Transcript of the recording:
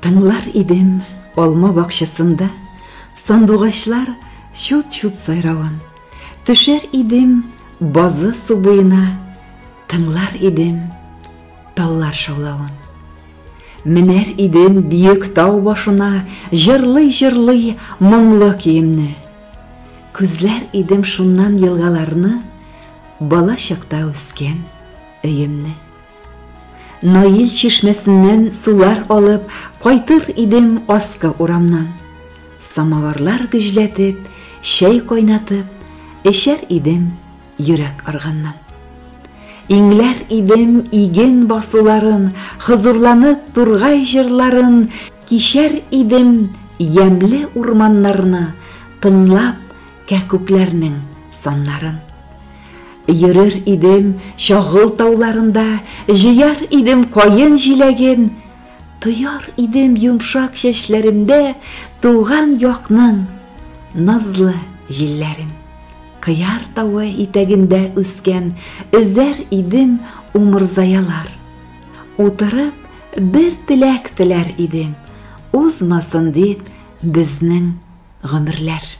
Тыңлар идем алма бакчасында Сандугачлар чут-чут сайравын. Төшәр идем базы су буена, Тыңлар идем таллар шаулавын. Менәр идем биек тау башына, Җырлый-җырлый моңлы көемне. Күзләр идем шуннан елгаларны, Бала чакта үскән өемне. Наил чишмәсеннән сулар алып, Кайтыр идем аскы урамнан. Самоварлар гөжләтеп, чәй кайнатып, Эчәр идем йөрәк арганнан. Иңләр идем иген басуларын, Хозурланып тургай җырларын, Кичәр идем ямьле урманнарны, Тыңлап кәкүкләрнең саннарын. Йөрер идем чагыл тауларында, Җыяр идем каен җиләген, Тояр идем йомшак чәчләремдә Туган якның назлы җилләрен. Кыяр тавы итәгендә үскән Өзәр идем умырзаялар. Утырып бер теләк теләр идем, Узмасын дип безнең гомерләр.